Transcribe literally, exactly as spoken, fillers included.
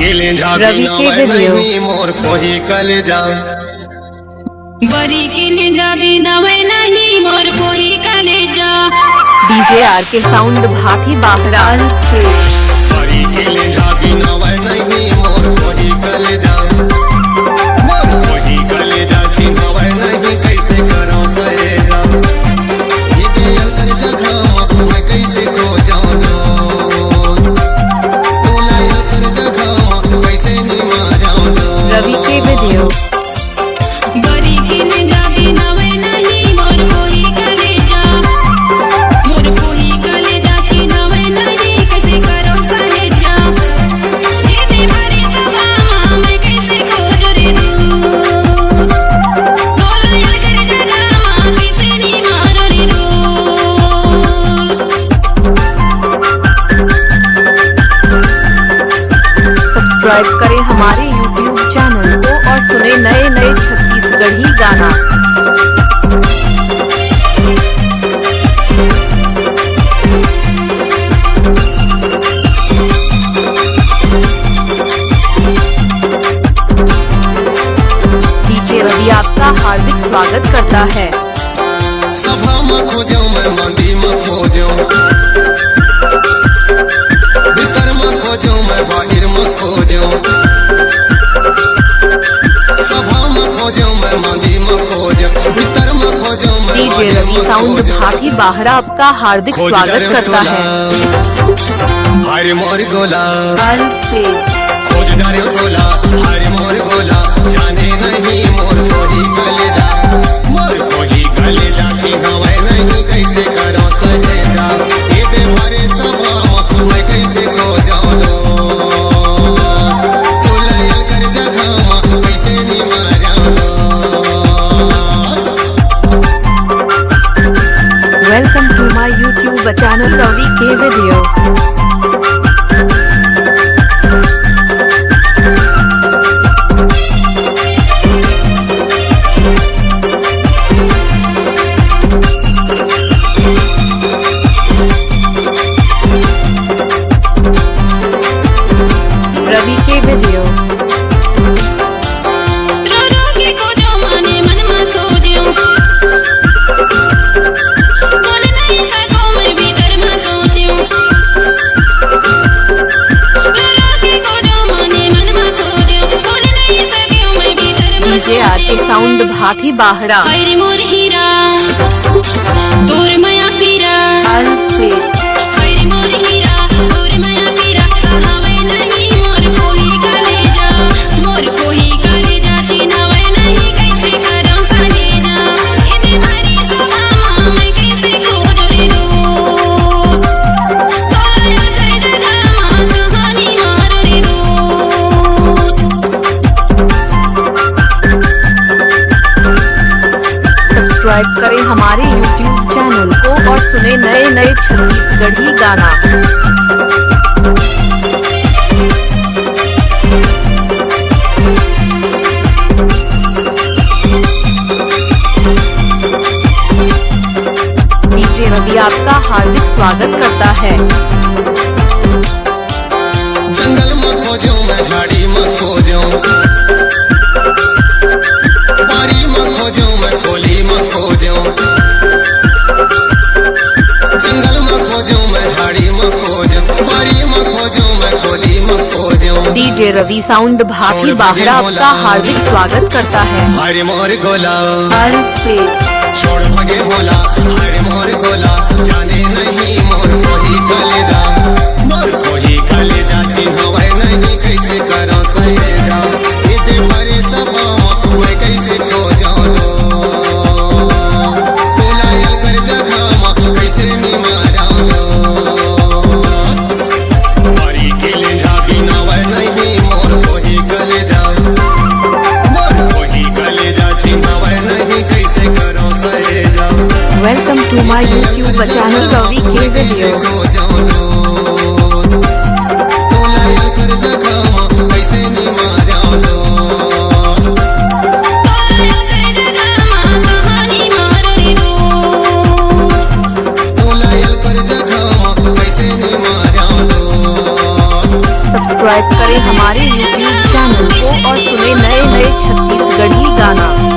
रवि के वीडियो। मोर कोही कलेजा। बरी के ले जाबे नवै नहीं मोर कोही कलेजा। डीजे आर के साउंड भाटी बाहरा। बरी के ले जाबे नवै नहीं मोर कोही कलेजा। मोर कोही कलेजा चिन्हवै नहीं कैसे करो सहेजा। ये के अलकर जगह मैं कैसे खो जाऊं। तोला अलकर जगह कैसे निमा जाऊं। रवि के वीडियो। बरी के ले जाबे नवै नहीं मोर कोही कलेजा। मोर कोही कलेजा चिन्हवै नहीं कैसे करो सहेजा। ये दे भरे सभा मा मैं कैसे खोजो रे दोस्त। तोला अलकर जगह मा कैसे निमारो रे दोस्त। सब्सक्राइब करें हमारे YouTube चैनल को और सुने नए नए छत्तीसगढ़ी गाना। डीजे रवि आपका हार्दिक स्वागत करता है। सभा म खोजो मैं मंदी म खोजो, भीतर म खोजो मैं बाहिर म खोजो। सभा म खोजो मैं मंदी म खोजो, भीतर म खोजो मैं डीजे बाहिर रवि म साउंड खोजो। भाटी बाहरा आपका हार्दिक खोज स्वागत डरे करता तोला। है। हरे मोर गोला। हर पे। खोज डरे तोला, हरे मोर गोला, जाने नहीं मोर कोही कलेजा। मोर कोही कलेजा चिन्हवै नहीं कैसे करो सहेजा। ये दे भरे सभा मैं कैसे खो जाऊं दो। तोला अलकर जगह मा कैसे निमा जाऊं दो। Welcome to my YouTube channel रवि के वीडियो। रवि के वीडियो। रो रो के खोजो मने मन मा खोजो। बोल नहीं सको मैं भीतर मा सोचो। रो रो के खोजो मने मन मा खोजो। बोल नहीं सको मैं भीतर मा डीजे आर के सोचो। साउंड भाटी बाहरा। हाय रे मोर हीरा, तोर मया पीरा। हर पे। हाय रे मोर हीरा, तोर मया पीरा। सहावै नहीं मोर कोही कलेजा, मोर कोही कलेजा चिन्हवै नहीं कैसे करम सहेजा। इने भारी सभा मा मैं कैसे खोजो रे दोस्त। तोला अलकर जगह मा कहानी मारो रे दोस्त। सब्सक्राइब करें हमारे YouTube चैनल को और सुने नए नए छत्तीसगढ़ी गाना। डीजे रवि आपका हार्दिक स्वागत करता है। जंगल म खोजो मैं झाड़ी म खोजो, बारी म खोजो मैं खोली म खोजो। जंगल म खोजो मैं झाड़ी म खोजो, बारी म खोजो मैं खोली म खोजो। डीजे रवि साउंड भाटी बाहरा आपका हार्दिक स्वागत करता है। हरे मोर गोला। हर पे। छोड़ भगे बोला, हरे मोर गोला, जाने नहीं मोर कोही कलेजा, मोर कोही कलेजा चिन्हवै नहीं कैसे करो सहेजा। इते भरे सभा मा मैं कैसे खो जाऊं दो। तोला अलकर जगह मा कैसे निमा जाऊं दो। बरी के ले जाबे नवै नहीं मोर कोही कलेजा, मोर कोही कलेजा चिन्हवै नहीं कैसे करो सहेजा। Welcome to my YouTube channel रवि के सब्सक्राइब करें हमारे YouTube चैनल को और सुने नए नए छत्तीसगढ़ी गाना।